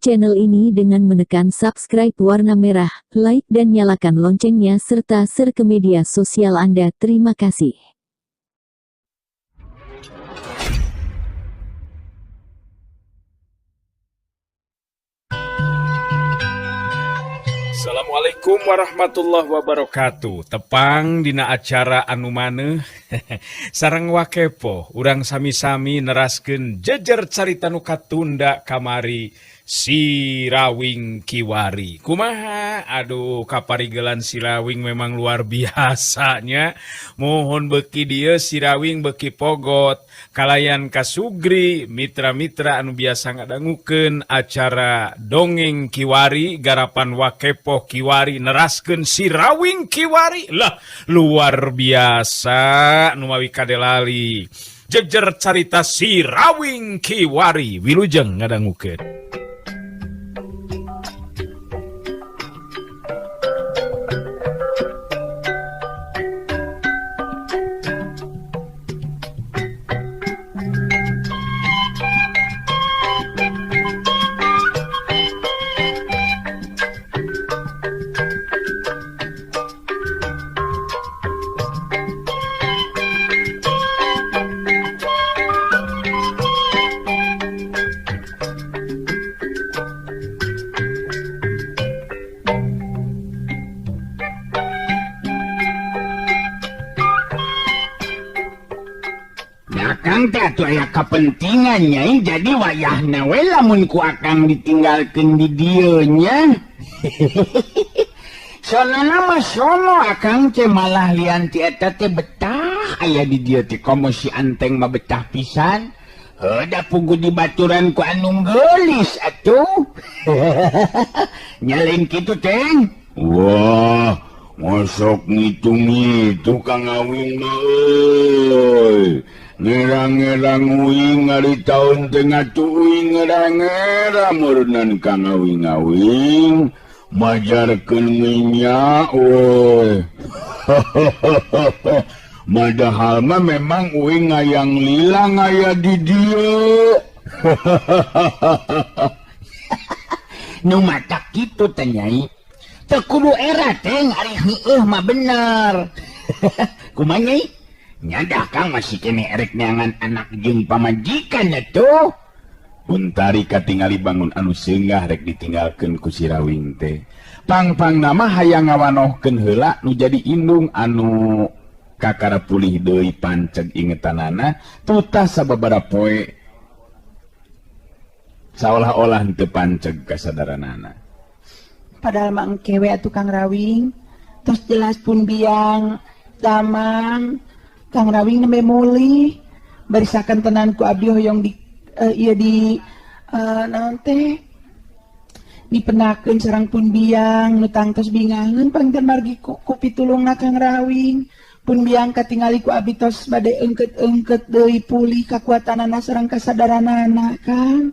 channel ini dengan menekan subscribe warna merah, like dan nyalakan loncengnya serta share ke media sosial Anda. Terima kasih. Assalamualaikum warahmatullahi wabarakatuh. Tepang dina acara anu maneuh sareng Wakepo, urang sami-sami neraskeun jejer carita nu katunda kamari, Sirawing Kiwari. Kumaha? Aduh, kaparigelan Sirawing memang luar biasanya. Mohon beki dieu Sirawing beki pogot kalayan kasugri mitra-mitra anu biasa ngadangukeun acara Dongeng Kiwari garapan Wakepo Kiwari neraskeun Sirawing Kiwari lah, luar biasa nu mawi kadelali jejer carita Sirawing Kiwari. Wilujeng ngadangukeun. Akang teh atuh aya kapentingan nyai, jadi wayahna we lamun ku akang ditinggalkeun di dieu nya. Sonona mah sono akang teh malah lian ti eta teh betah aya di dieu teh, komo si Anteng mah betah pisan. Heuh da pugu dibaturan ku anu geulis atuh. Nyalain kitu teh. Wah, mosok ngitung-ngitung Kang Awing mah euy. Ngerang-ngerang uing ari taun teh ngatu uing ngerang-ngerang meureunnan Kang Awing-awing majarkeun minyak euy. Padahal mah memang uing ngayang lila ngaya di dieu. Nu matak kitu teh nyai. Teu kudu era teh ari heueuh mah bener. Kumaha nyai? Nyadah Kang masih kene erek neangan anak jeung pamajikan atuh. Untari katingali bangun anu seungah rek ditinggalkeun ku Sirawing teh. Pang-pang nama hayang ngawanohkeun heula nu jadi indung anu kakara pulih deui panceg ingetanana tutah sababaraha poe saolah-olah henteu panceg kasadaranana. Padahal mah engke we atuh Kang Rawing, tos jelas pun biang damang Kang Rawing nembe mulih barisakan tenan ku abdi hoyong di ieu di naon teh dipenakeun sareng pun biang nu tangtos bingangeun pangten margi ku pitulungna Kang Rawing. Pun biang katingali ku abdi tos bade eungkeut-eungkeut deui pulih kakuatanana sareng kasadaranana Kang.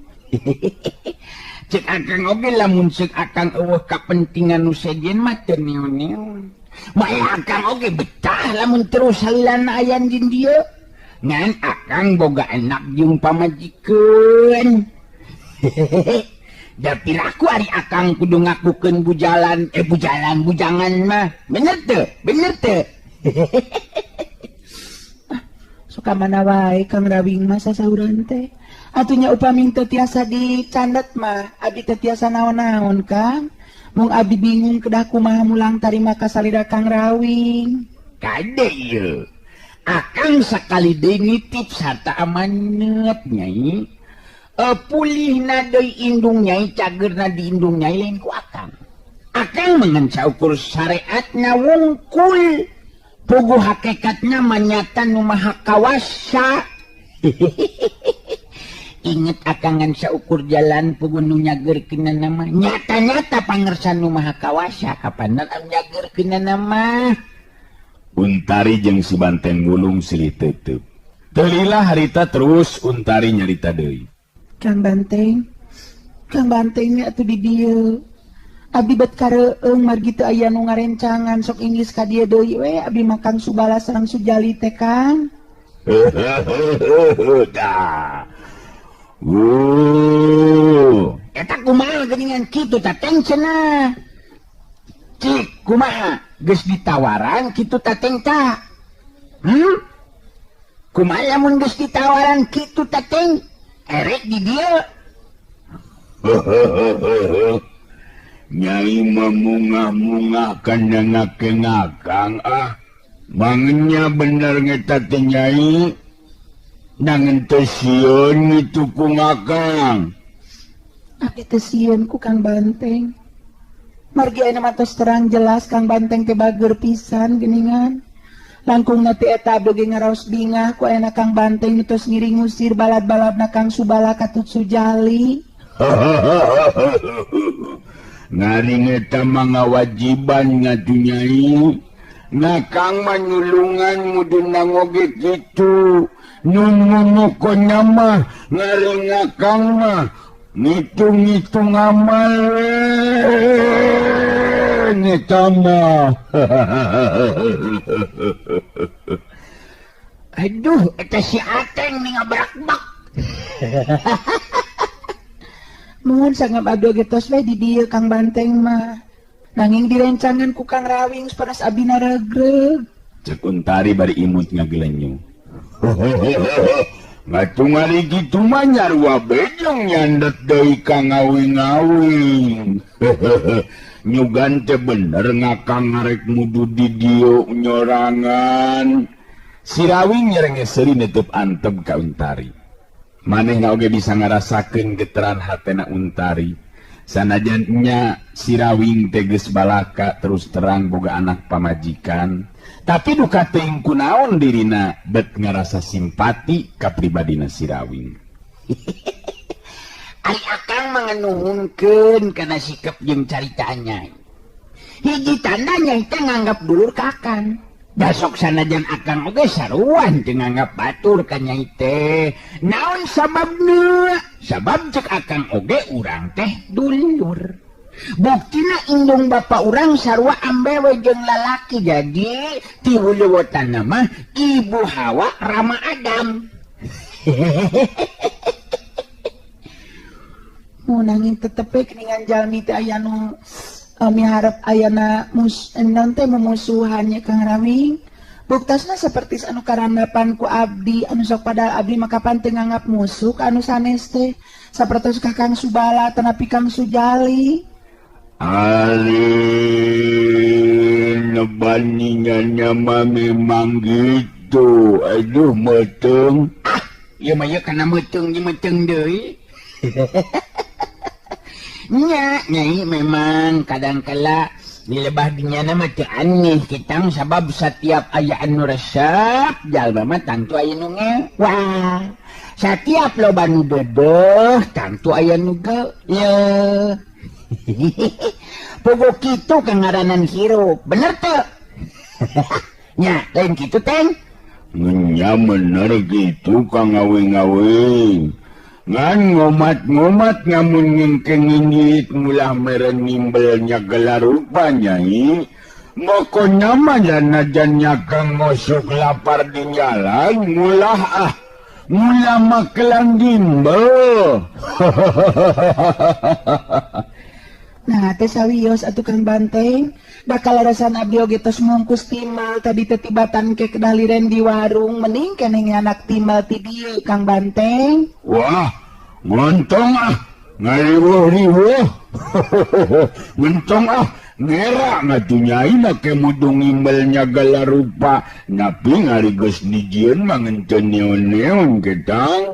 Cek akang oge lamun cek akang eueuh kapentingan nu sejen mah teu neon-neon. Bae akang oge betah lamun terus salilana ayan jeung dieu. Ngan akang boga anak jeung pamajikeun. Da piraku ari akang kudu ngakukeun bujalan bujalan bujangan mah. Bener teu? Bener teu? Suka mana wae Kang Rawing mah sasauran teh. Atunya upami teu tiasa dicandet mah abdi teu tiasa naon-naon Kang. Mung abdi bingung kedah kumaha mulang tarima kasalira Kang Rawing. Kade ieu. Akang sakali deui nitip sarta amanat nyai. Pulihna deui indung nyai, cageurna di indung nyai lain ku akang. Akang mengan saukur syariatna wungkul. Puguh hakikatna manyata nu maha kawasa. Inget akangan saukur jalan puguh nu nyageurkeunna mah nyata-nyata pangersa nu maha kawasa kapanan anu nyageurkeunna mah. Untari jeung si Banteng Wulung silih teuteub. Teu lila harita terus Untari nyarita deui. Kang Banteng, Kang Banteng nya atuh di dieu. Abdi bet kareueung margi teu aya nu ngarencangan sok inggris ka dieu deui we abdi mah Kang Subala sareng Sujali teh Kang. Dah. Wuh, eta kumaha geuningan kitu tateng cenah. Cik kumaha geus ditawaran kitu tateng ta. Kumaha lamun geus ditawaran kitu tateng erek di dieu. Nyai memungah-mungah kana ngakeng-akang ah. Mangnya bener ngeta teh nyai. Nangen teu sieun ngitu ku ngakang. Abdi teu sieun ku Kang Banteng. Margi ayeuna mah tos terang jelas Kang Banteng teh bager pisan geuningan. Langkungna ti eta abdi ge ngaraos bingah ku ayeuna Kang Banteng nu tos ngiring ngusir balad-baladna Kang Subala katut Sujali. Ngaring eta mah ngawajiban ngatu nyai. Ngakang mah nyulungan muduna ngoge kitu. Nyumunukonya mah ngaring ngakang mah ngitung-ngitung amal eta mah. Aduh, eta si Ateng nih ngabrak-bak. Mohon sangat abdi oge tos we di dieu Kang Banteng mah. Nanging direncangan ku Kang Rawing saparas abdi naregreg. Cek Untari bari imut ngagelenyu. Ngatung ari kitu mah nyarua bejong nyandet deui ka ngawing-ngawing. Nyugan teh bener ngakang ngarek mudu di dieu nyorangan. Si Rawing nyerenge seuri neuteub antep ka Untari. Manehna oge bisa ngarasakeun getaran hatena Untari. Sanajan nya si Rawing teh geus balaka terus terang boga anak pamajikan, tapi duka teuing kunaon dirina bet ngarasa simpati ka pribadina si Rawing. Ari akang mangenuhunkeun kana sikep jeung caritanya. Hiji tanda nya teh nganggap dulur ka akang. Da sok sanajan akang oge saruan teu nganggap batur ka nyai teh. Naon sababna? Sabab cek akang oge urang teh dulur. Buktina indung bapa urang sarua ambewe jeung lalaki, jadi ti huluwotanna mah ibu Hawa Rama Adam. Mun nanging tetep we geuningan jalmi teh aya nu miharep ayana naon teh memusuhannya Kang Rawing. Buktasna saperti anu karandapan ku abdi anu sok padahal abdi mah kapan teu nganggap musuh ka anu sanes teh sapertos ka Kang Subala tanapi Kang Sujali. Ari nebandingannya mah memang gitu. Aduh meuteung. Ah, ieu mah ieu kana meuteung jeung meuteung deui. Nya, nyai memang kadangkala dilebah dinyana mah teu aneh kitang sabab setiap aya anu resep jalma mah tangtu aya nu ngewa. Setiap loba nu dedeh tangtu aya nu geuleuh. Puguh kitu kangaranan hirup, bener teu? Nya, lain kitu teng? Nya bener kitu Kang Awing-awing. Ngan ngomat-ngomat ngamun ngengkengin mulah meren nimbelnya gelar rupa nyai. Pokoknya mah janajan nyakang ngosok lapar di jalan mulah ah. Mulah makelan gimbel. Nah, teh sawios atuh Kang Banteng. Da kalarasan abdi oge tos mungkus timal tadi teh tibatan ke kedaliren di warung mending keneh anak timal ti dieu Kang Banteng. Wah, ngontong ah, ngariweuh-riweuh. Ngontong ah, ngera ngatuh nyai make mudung imbelnya gala rupa. Napi ngari geus dijieun mah ngeunteun neon-neon ketang.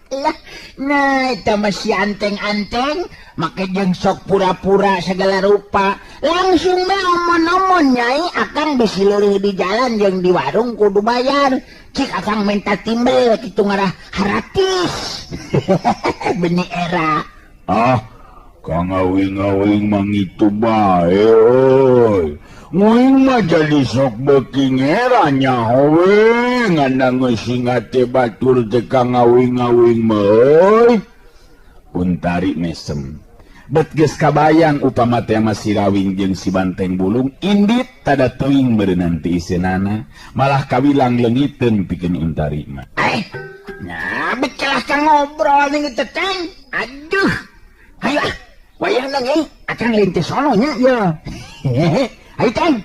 Lah, nah eta mah si anteng-anteng make jeung sok pura-pura segala rupa. Langsung mah omon-omon nyai akang bisi leureih di jalan jeung di warung kudu bayar. Cik akang minta timbel kitu ngarah haratis. Benih era. Ah, Kang Awing-awing mah ngitu bae euy. Nguing mah jadi sok beuki ngera nyaho we ngan geus singate batur teh Kang Awing-awing mah euy. Untari mesem. Bet geus kabayang upama teh mah si Rawing jeung si Banteng Bulung indit tada teuing meureunnan ti iseunana malah kawilang leungiteun pikeun Untari mah. Nah, becelah kang ngobrol ning teh Teng. Aduh. Hayu ah. Wayahna Nyai, akang lain teh sono nya ye. Hayu Teng.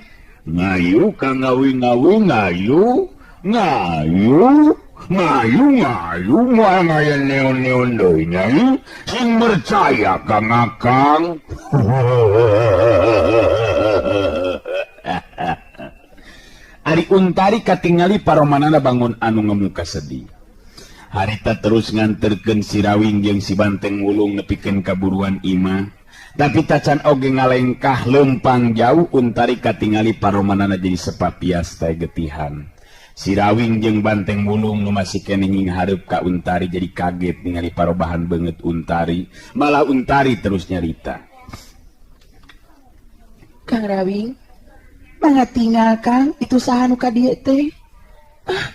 Ngayu Kang Ngawing-ngawing ngayu. Ngayu. Ngayu ngayu moal ngaya neon-neon deui Nyai. Sing percaya Kang Akang. Ari Untari katingali paromanana bangun anu ngemuka sedih. Harita terus nganterkeun si Rawing jeung si Banteng Wulung nepikeun kaburuan imah. Tapi tacan oge ngalengkah lempang jauh Untari katingali paromanana jadi sepapias teh getihan. Si Rawing jeung Banteng Wulung nu masih keneh nyinghareup ka Untari jadi kaget ningali parobahan beungeut Untari. Malah Untari terus nyarita. Kang Rawing, mangga tinggal Kang, itu saha nu ka dieu teh? Ah,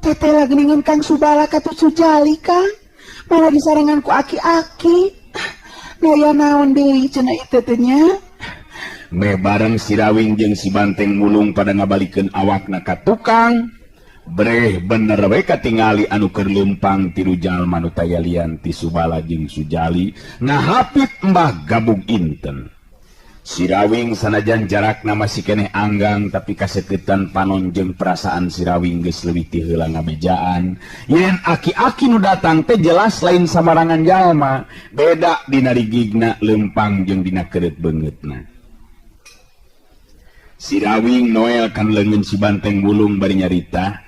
teteh lagi Kang Subala katut Sujali Kang, malah disarengan ku aki-aki. Nu aya naon deui cenah ieu teh nya? Me bareng si Rawing jeung si Banteng Wulung pada ngabalikeun awakna ka tukang. Breh bener we katingali anu keur leumpang tilu jalma nu tayalian ti Subala jeung Sujali ngahapit Mbah Gabug Inten. Si Rawing sanajan jarakna masih keneh anggang tapi kaseketan panon jeung perasaan si Rawing geus leuwih ti heula ngabejaan. Yen aki-aki nu datang teh jelas lain samarangan jalma, beda dina rigigna leumpang jeung dina keureut beungeutna. Si Rawing noel kan leungeun si Banteng Wulung bari nyarita.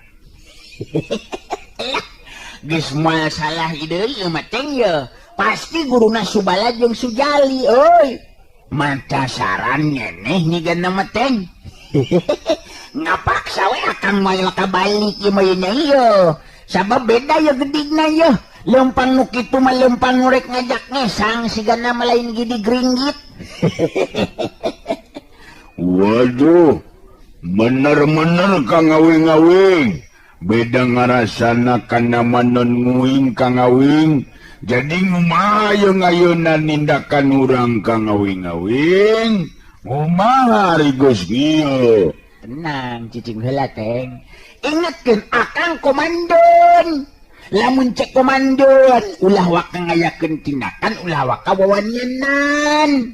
Geus moal salah deui ieu mah teh ye. Pasti guruna Subala jeung Sujali euy. Mata saran nyeneh nyigana mah teng. Ngapaksa we akang moal kabalik ieu mah nya ieu. Sabab beda ye gedigna ye. Leumpang nu kitu mah leumpang nu rek ngajak ngesang sigana mah lain gidi gringgit. Waduh, bener-bener Kang Ngawing-ngawing. Beda ngarasana kana manon nguing Kang Ngawing. Jadi ngumaha yeung ayeuna nindakan urang Kang Ngawing-ngawing? Ngumaha ari geus kieu? Tenang cicing heula Teng. Ingetkeun akang komandon. Lamun cek komandon ulah waka ngayakeun tindakan ulah waka wawanyenan.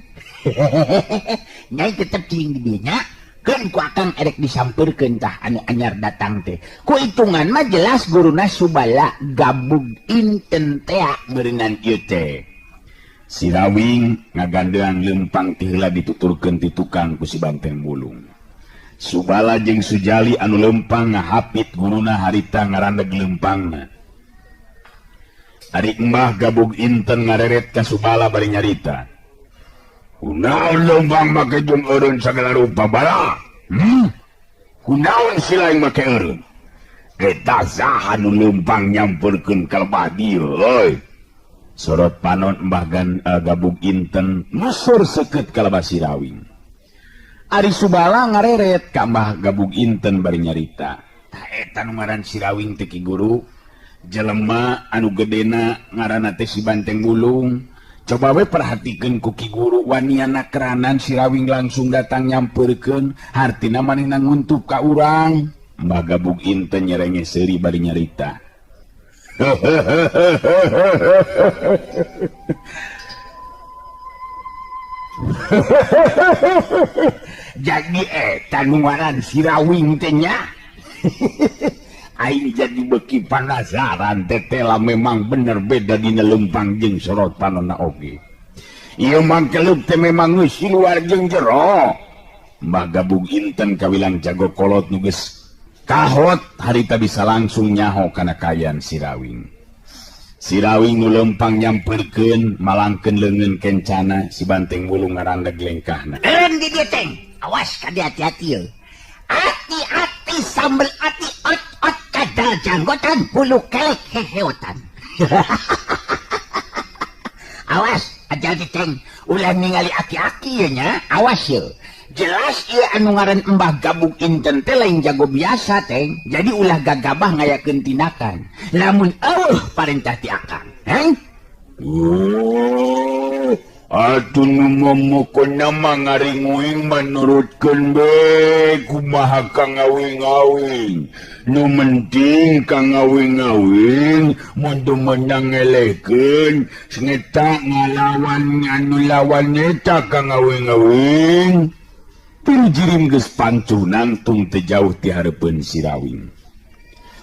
Nyai tetep cing di dieu nya. Keun ku akang erek disampeurkeun tah anu anyar datang teh. Ku hitungan mah jelas guruna Subala Gabug Inten tea beureunan ieu teh. Si Rawing ngagandean leumpang ti heula dituturkeun ti tukang ku si Banteng Wulung. Subala jeung Sujali anu leumpang ngahapit guruna harita ngarandeg leumpangna. Ari Mbah Gabug Inten ngareret ka Subala bari nyarita. Kunaon leumpang make jeung eureun sagala rupa bala? Kunaon sila make eureun? Eta saha nu leumpang nyamperkeun ka lebah dieu euy? Sorot panon Mbah Gabug Inten nusur seukeut ka lebah si Rawing. Ari Subala ngareret ka Mbah Gabug Inten bari nyarita. Tah eta nu ngaran si Rawing teh ki guru, jelema anu gedena ngaranna teh si Banteng Wulung. Coba we perhatikeun ku ki guru waniana keranan si Rawing langsung datang nyamperkeun hartina manehna nguntup ka urang. Mbah Gabug Inten nyerenge seuri bari nyarita. Jadi eta nu ngaran si Rawing teh nya. Aing jadi beuki panasaran tetela memang bener beda dina leumpang jeung sorot panonna oge. Ieu mangkeleup teh memang geus luar jeung jero. Mbah Gabug Inten kawilang jago kolot nu geus kahot harita bisa langsung nyaho kana kayan si Rawing. Si Rawing nu leumpang nyamperkeun malangkeun leungeun kencana si Banteng Wulung ngarandeg lengkahna. Eureun di dieu Teng. Awas ka dia hati-hati ye. Hati-hati sambel ati ot-ot kadal janggotan bulu kelek heheotan. Awas hati-hati Teng, ulah ningali aki-aki ye nya, awas ye. Jelas ieu anu ngaran Mbah Gabug Inten teh lain jago biasa Teng. Jadi ulah gagabah ngayakeun tindakan. Lamun eueuh parentah ti akang. Heng? Atuh nu momokona mah ngaringuing manurutkeun be kumaha kang ngawing-ngawing. Nu penting kang ngawing-ngawing mun teu meunang ngelehkeun sengeta ngalawan anu lawan eta kang ngawing-ngawing. Piru jirim geus pancuh nangtung teu jauh ti hareupeun Sirawing.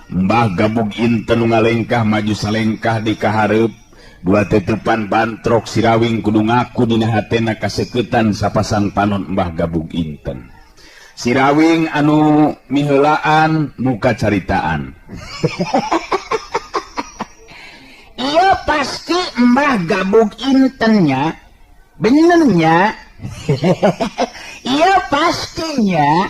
Mbah Gabug Inten nu ngalengkah maju salengkah di kahareup. Dua tetepan bantrok Sirawing kudu ngaku dina hatena kaseketan sapasang panon Mbah Gabug Inten. Sirawing anu miheulaan muka caritaan. Iya pasti Mbah Gabug Intennya, benernya. Iya pastinya.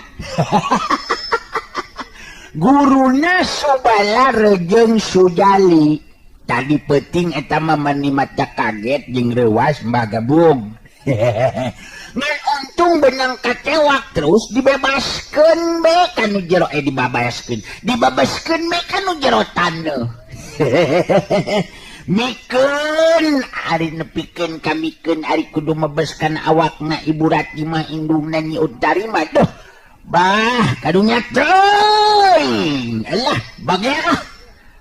Guruna Subala jeung Sujali. Tadi peting eta mah mani maca kaget jeung reuwas Mbah Gabug. Ngan untung benang kacewak terus dibebaskeun be kanu jero dibabaskeun. Dibabaskeun be kanu jero taneuh. Mikeun ari nepikeun kamikeun ari kudu mebeskan awakna Ibu Rati mah indungna Nyi Utari mah duh. Bah kadunya teuing. Alah bagea ah.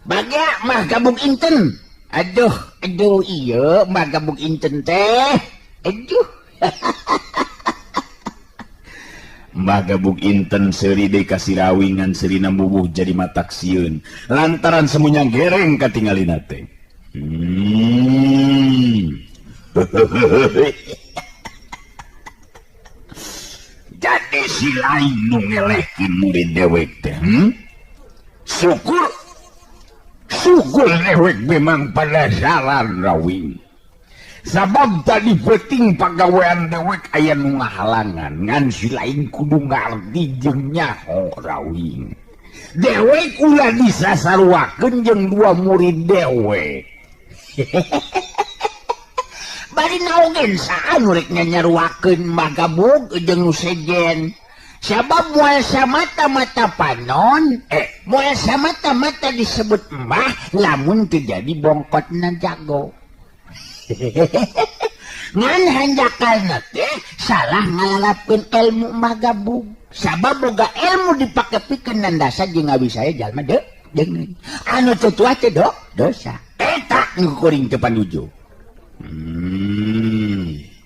Bagea Mbah Gabug Inten. Aduh, aduh iya Mbah Gabug Inten teh. Aduh. Mbah Gabug Inten seuri deui ka Sirawing ngan seurina bubuh jadi matak sieun lantaran semuanya gereng katingalina teh. Jadi si lain nu ngelehkeun murid dewek teh. Syukur syukur dewek memang pada jalan Rawing. Sabab tadi penting pagawean dewek aya nu ngahalangan ngan si lain kudu ngarti jeung nyaho Rawing. Dewek ulah disasaruakeun jeung dua murid dewek. Bari naogen saha nu rek nyanyaruakeun Mbah Gabug jeung nu sejen. Sabab moal samata-mata panon, moal samata-mata disebut mbah lamun teu jadi bongkotna jago. Ngan hanjakalna teh salah ngalalapkeun ilmu Mbah Gabug. Sabab boga ilmu dipake pikeun nandasa jeung ngawisaya jalma deuk deungeun. Anu teu tuah teh dosa. Eta nu kuring teu panuju.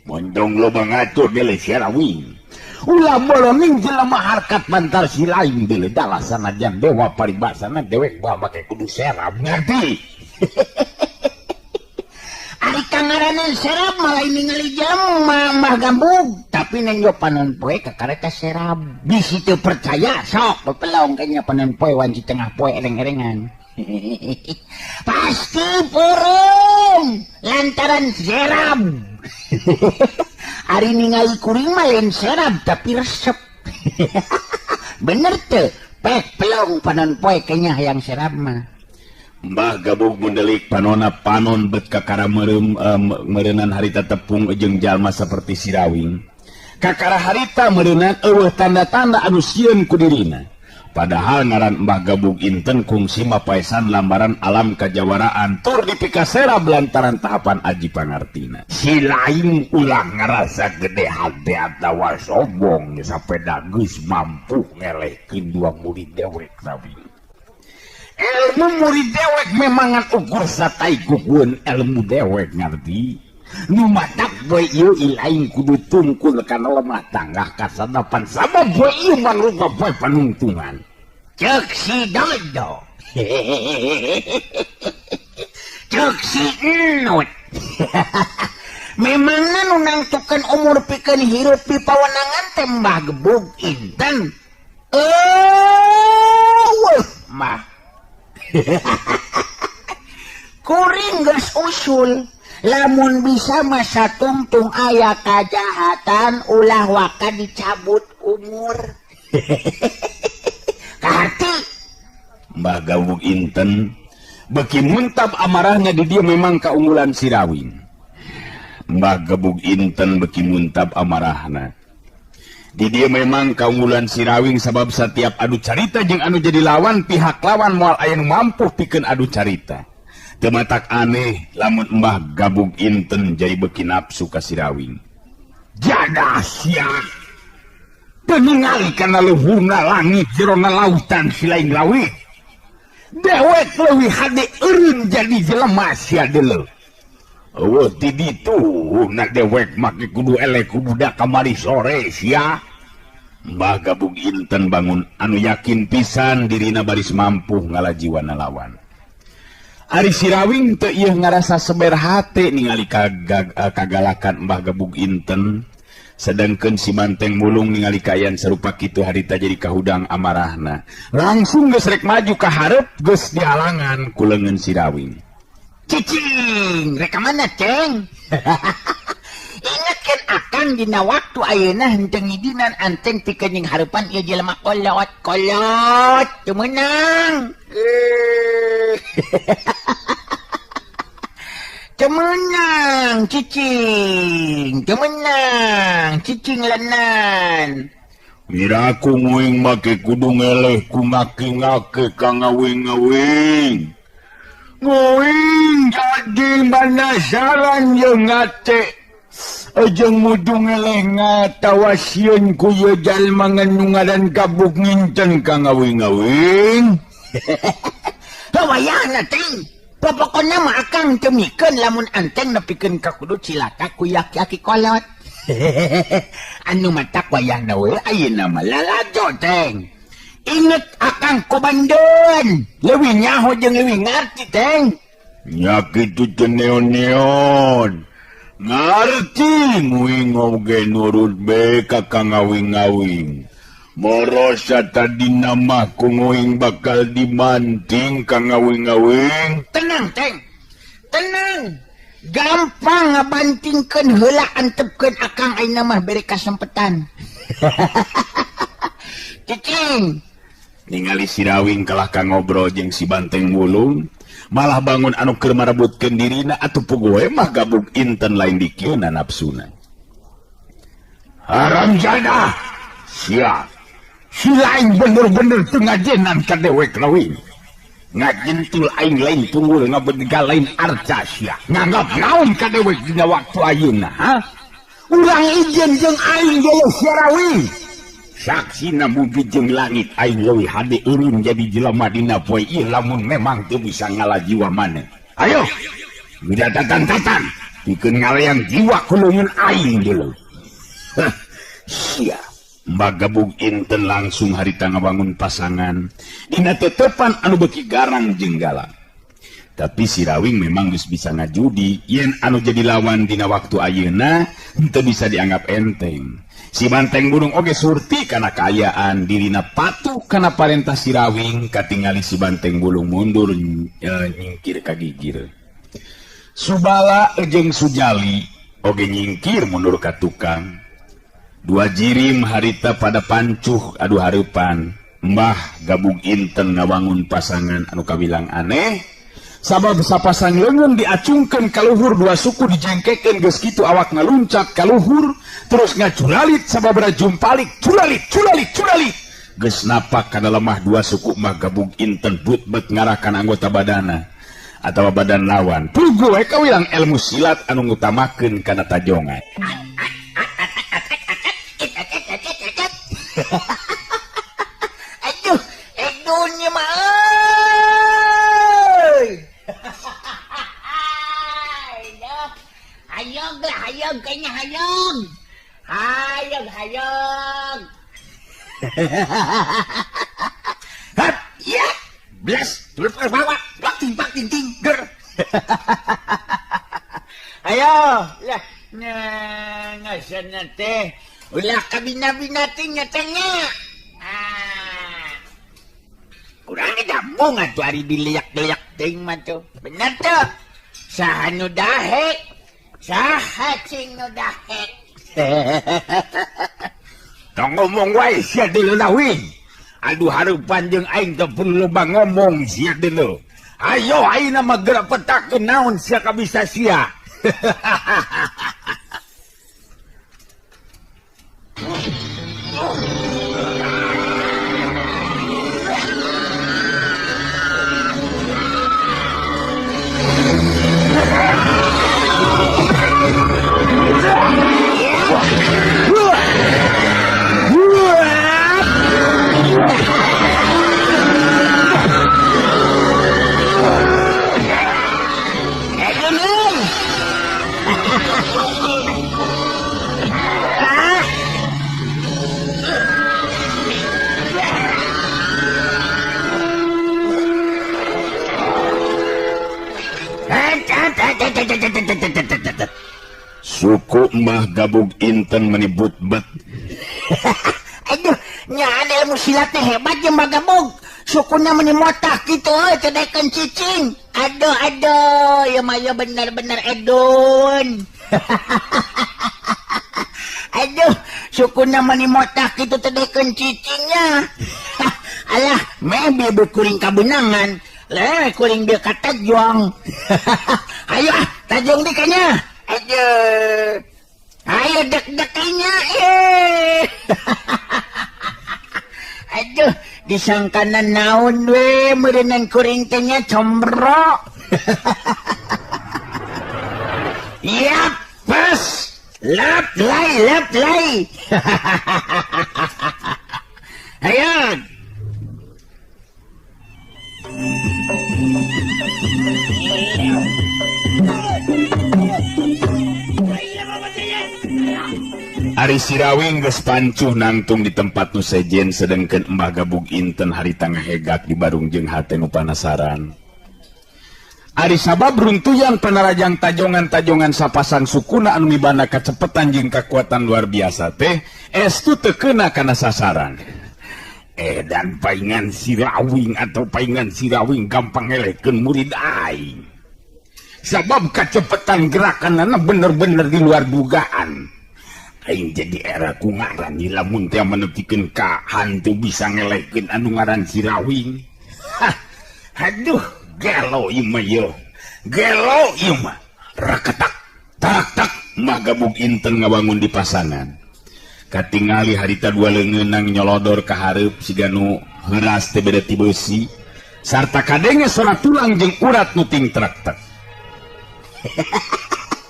Mondong loba ngatur deuleu Sirawing. Ulah bolonging jelema harkat bantar si lain deuleu dalah sanajan dewa paribasana dewek bawa make kudu serab ngerti. Ari kangaranan serab malah ningali jelema Mbah Gabug, tapi nenjo panon poe kakareta serab. Bisi teu percaya sok pepelong kayaknya panon poe wanci tengah poe ereng-erengan. Pasti purung lantaran serab. Ari ningali kuring mah lain serab tapi resep. Bener teu? Pek pelong panon poe kayaknya hayang serab mah. Mbah Gabug mundelik panona panon bet kakara meureum meureunnan harita tepung jeung jalma saperti Sirawing. Kakara harita meureunnan eueuh tanda-tanda anu sieun ku dirina. Padahal ngaran Mbah Gabug Inten kungsi mapaesan lambaran alam kajawaraan tur dipikaserab lantaran tahapan aji pangartina. Si lain ulah ngarasa gede hati atawa sombong sapeda geus mampu ngelehkeun dua murid dewek Rawing. Ilmu murid dewek memangan ukur satai kukuan ilmu dewek ngerti. Nu matak boy ieu ilaing kudu tungkul kana lemah tanggah kasadapan sabab boy ieu mangrupa poe panungtungan. Ceuk si Dodo. Ceuk si Enut. Memangna nu nangtukeun umur pikeun hirup di pawenangan teh Mbah Gebug Inten. Eueuh mah. Kuring geus usul lamun bisa masa tungtung aya kajahatan ulah waka dicabut umur. Kaharti Mbah Gabug Inten beki muntab amarahnya di dia memang keunggulan Sirawing. Mbah Gabug Inten beki muntab amarahna di dia memang keunggulan Sirawing sabab setiap adu carita jeung anu jadi lawan pihak lawan moal aya nu mampu pikeun adu carita. Teu matak aneh lamun Mbah Gabug Inten jadi beuki nafsu ka si Rawing. Jadah sia. Teu ningali kana luhurna langit jerona lautan si lain Rawing. Dewek leuwih hade eureun jadi jelema sia deuleu. Eueuh ti ditu na dewek make kudu eleh ku budak kamari sore sia. Mbah Gabug Inten bangun anu yakin pisan dirina baris mampu ngalajiwana lawan. Ari si Rawing teu ieu ngarasa seber hate ningali kagalakan Mbah Gabug Inten. Sedangkeun si Banteng Mulung ningali kaayaan sarupa kitu harita jadi kahudang amarahna. Langsung geus rek maju ka hareup geus dihalangan ku leungeun si Rawing. Cicing, rek ka mana, Ceng? Ingatkan akang dina waktu ayeuna henteu ngidinan anteng pikeun jeung hareupan ieu jelema kolot-kolot teu meunang. Teu meunang cicing, teu meunang cicing lenan. Miraku nguing make kudu ngeleh ku ngaki-ngaki ka ngawing-ngawing. Nguing jadi manasaran jeung ngate. Ejeng mudu ngeleh ngatawa sieun ku ieu jalma nu ngaran Gabug Nginten ka ngawing-ngawing. Wayahna teh. Popokona mah akang teu mikeun lamun anteng nepikeun ka kudu cilaka ku yaki-yaki kolot. Anu matak wayahna we ayeuna mah lalajo teng. Inget akang komandan, leuwih nyaho jeung leuwih ngarti teng. Nya kitu teu neon-neon. Ngarti nguing oge nurut be ka ngawing-ngawing. Morosa tadi nama ku nguing bakal dimanting ka ngawing-ngawing. Tenang teng, tenang. Gampang ngabantingkeun heula antepkeun akang ayeuna mah bere kasempetan. Cicing. Ningali si Rawing kalah ka ngobrol jeung si Banteng Mulung, malah bangun anu keur marebutkeun dirina atuh puguh mah Gabug Inten lain dikieuna nafsuna. Haram jadah. Sia. Si lain bener-bener teu ngajenan ka dewek Rawing. Ngajentul aing lain tunggul ngabedegal lain arca sia. Nganggap naon ka dewek dina waktu ayeuna, ha? Urang ijen jeung aing geuleuh sia Rawing. Saksina bumi jeung langit aing leuwih hade eureun jadi jelema dina poe ieu lamun memang teu bisa ngalajiwa maneh. Ayo. Udah tatan-tatan pikeun ngaleang jiwa ku leungeun aing deuleu. Hah, sia. Mbah Gabug Inten langsung harita ngabangun pasangan dina tetepan anu beuki garang jeung galak. Tapi si Rawing memang geus bisa ngajudi yen anu jadi lawan dina waktu ayeuna henteu bisa dianggap enteng. Si Banteng Bulung oge surti kana kaayaan dirina patuh kana parentah si Rawing katingali si Banteng Bulung mundur nyingkir ka gigir. Subala jeung Sujali oge nyingkir mundur ka tukang. Dua jirim harita pada pancuh adu hareupan. Mbah Gabug Inten ngabangun pasangan anu kabilang aneh. Sabab sapasang leungeun diacungkeun ka luhur dua suku dijengkekeun geus kitu awak ngaluncat ka luhur terus ngacuralit sababra jumpalik curalit curalit curalit geus napak kana lemah dua suku Mbah Gabug Inten but-bet ngarakan anggota badana atawa badan lawan. Puguh we kawilang ilmu silat anu ngutamakeun kana tajongan. Aduh, edunnya mah euy. Hayog lah, hayog kayaknya hayog. Hayog, hayog. Hap, ya. Blas, terus bawa, bak ting bak ting ting ger. Ayo, lah, ngasana teh. Ulah kabina-bina ting nya teh nya. Ah. Kurang didambung atuh ari diliak-liak ting mah tuh. Bener tuh. Saha nu dahek? Saha cing nu dahek? Tong ngomong wae sia deuleu Rawing. Aduh hareupan jeung aing teu perlu loba ngomong sia deuleu. Ayo ayeuna mah geura petakeun naon sia kabisa sia. Suku Mbah Gabug Inten menibut bet. Aduh, nyaan ilmu silatnya hebat ya Mbah Gabug. Sukuna meni motak gitu euy, teu daekeun cicing. Aduh aduh, ieu mah ieu bener-bener edun. Aduh, sukuna meni motak gitu teu daekeun cicingnya. Alah, meh bieu kuring kabenangan. Leh kuring bieu katajong. Ayo ah, tajong di kanya. Aduh. Ayo dek-deknya. Aduh, disangkana naon we meureunnan kuring teh nya combro. Yap, pas. Lap lai, lap lai. Ayo. Ari Sirawing geus pancuh nangtung di tempat nu sejen sedengkeun Mbah Gabug Inten harita ngahegak di barung jeung hate nu panasaran. Ari sabab runtuyan panarajang tajongan-tajongan sapasang sukuna anu mibanda kacepetan jeung kakuatan luar biasa teh estu teu keuna kana sasaran. Dan paingan Sirawing atau paingan Sirawing gampang ngelehkeun murid aing. Sabab kacepetan gerakanana bener-bener di luar dugaan. Aing jadi era ku ngaran lamun teh menepikeun ka hantu bisa ngelehkeun anu ngaran Sirawing. Hah, aduh, gelo ieu mah ieu. Gelo ieu mah. Raketak, tarak-tak Mbah Gabug Inten ngabangun di pasangan. Katingali harita dua leungeunang nyolodor ka hareup siga nu heuras teh beda ti beusi. Sarta kadenge sora tulang jeung urat nu ting trak-trek.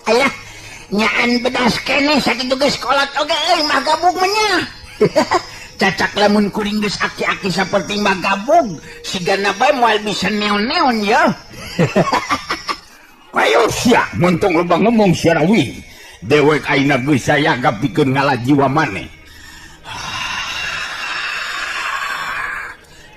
Alah, nyaan bedas keneh sakitu geus kolot oge euy Mbah Gabug mah nya. Cacak lamun kuring geus aki-aki saperti Mbah Gabug, sigana bae moal bisa neon-neon ya. Ayo sia, montong loba ngomong sia Rawing. Dewek ayeuna geus sayagap pikeun ngalah jiwa maneh.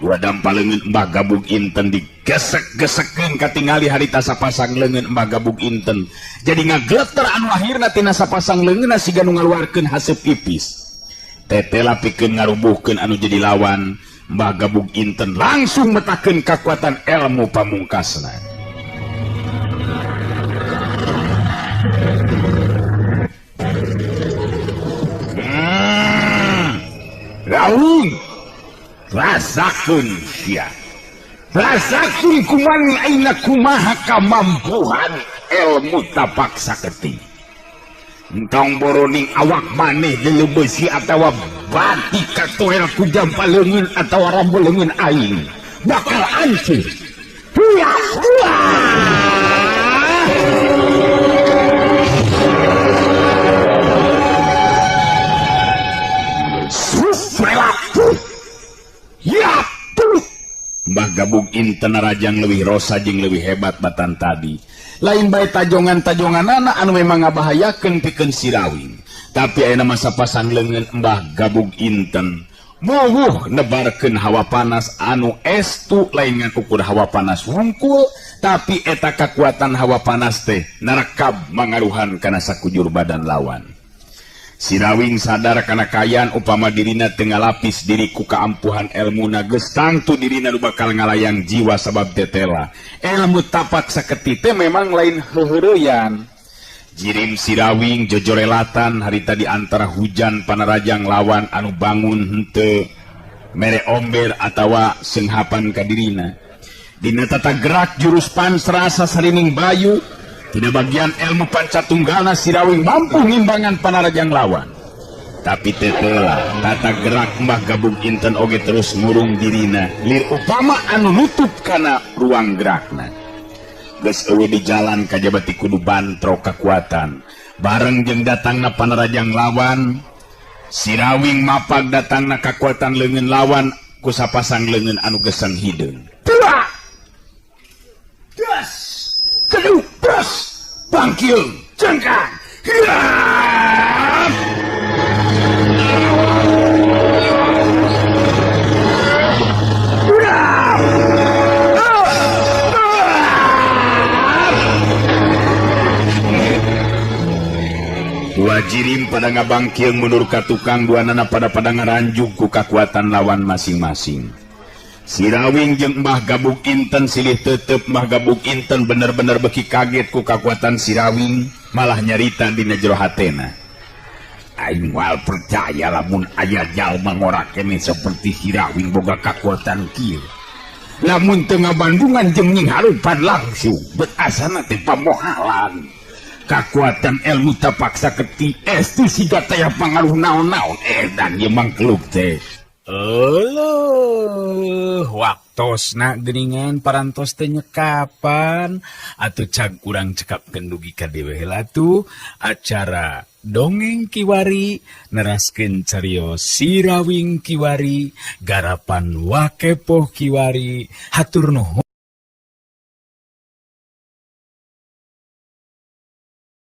Dua dampa leungeun Mbah Gabug Inten digesek-gesekkeun katingali harita sapasang leungeun Mbah Gabug Inten. Jadi ngagleter anu akhirna tina sapasang leungeunna siga nu ngaluarkeun haseup ipis. Tetela pikeun ngarubuhkeun anu jadi lawan, Mbah Gabug Inten langsung metakeun kakuatan ilmu pamungkasna. Rawing rasakeun sia. Rasakeun kuman aina kumaha kamampuhan ilmu tapak saketi. Entong boroning awak maneh leuleum beusi atawa bati katoel ku jampa leungeun atawa rambu leungeun aing bakal hancur. Hiya! Mbah Gabug Inten narajang leuwih rosa jeung leuwih hebat batan tadi. Lain bae tajongan-tajonganana anu memang ngabahayakeun pikeun Sirawing. Tapi ayeuna mah sapasang leungeun Mbah Gabug Inten muwuh nebarkeun hawa panas anu estu lain ngan ukur hawa panas wungkul, tapi eta kakuatan hawa panas teh narekab mangaruhan kana sakujur badan lawan. Sirawing sadar kana kayan upama dirina teu ngalapis diri ku kaampuhan elmuna geus tangtu dirina nu bakal ngalayang jiwa sabab tetela. Elmu tapak saketi teh memang lain heuheureyan. Jirim Sirawing jojorelatan harita di antara hujan panarajang lawan anu bangun henteu mere omber atawa seunghapan ka dirina. Dina tata gerak jurus pansra sasarining bayu dina bagian ilmu pancatunggalna Sirawing mampu ngimbangan panarajang lawan. Tapi tetela tata gerak Mbah Gabug Inten oge terus ngurung dirina lir upama anu nutup kana ruang gerakna. Geus eueuh di jalan kajabati kudu bantrok kakuatan. Bareng jeung datangna panarajang lawan, Sirawing mapag datangna kakuatan leungeun lawan ku sapasang leungeun anu geseng hideung. Tua! Das! Keduk! Bros! Bangkil! Cengkang! Hiap! pada ngabangkieng mundur ka tukang, duanana pada ngaranjug ku kakuatan lawan masing-masing. Sirawing jeung Mbah Gabug Inten silih tetep. Mbah Gabug Inten bener-bener beki kaget ku kakuatan Sirawing, malah nyarita dina jero hatena, "Aing moal percaya lamun aya jalma ngora keneh seperti Sirawing boga kakuatan kieu lamun teu ngabandungan jeung nyingharupan langsung. Bet asana teh pamohalan kakuatan ilmu tapak saketi estu siga taya pangaruh naon-naon." Edan ieu mangkluk teh. Euleuh, waktosna geuningan parantos teh nyekapan atuh. Cag urang cekapkeun dugi ka dieu heula tuh acara dongeng kiwari neraskeun carios Sirawing kiwari, garapan Wakepoh kiwari. Hatur nuhun.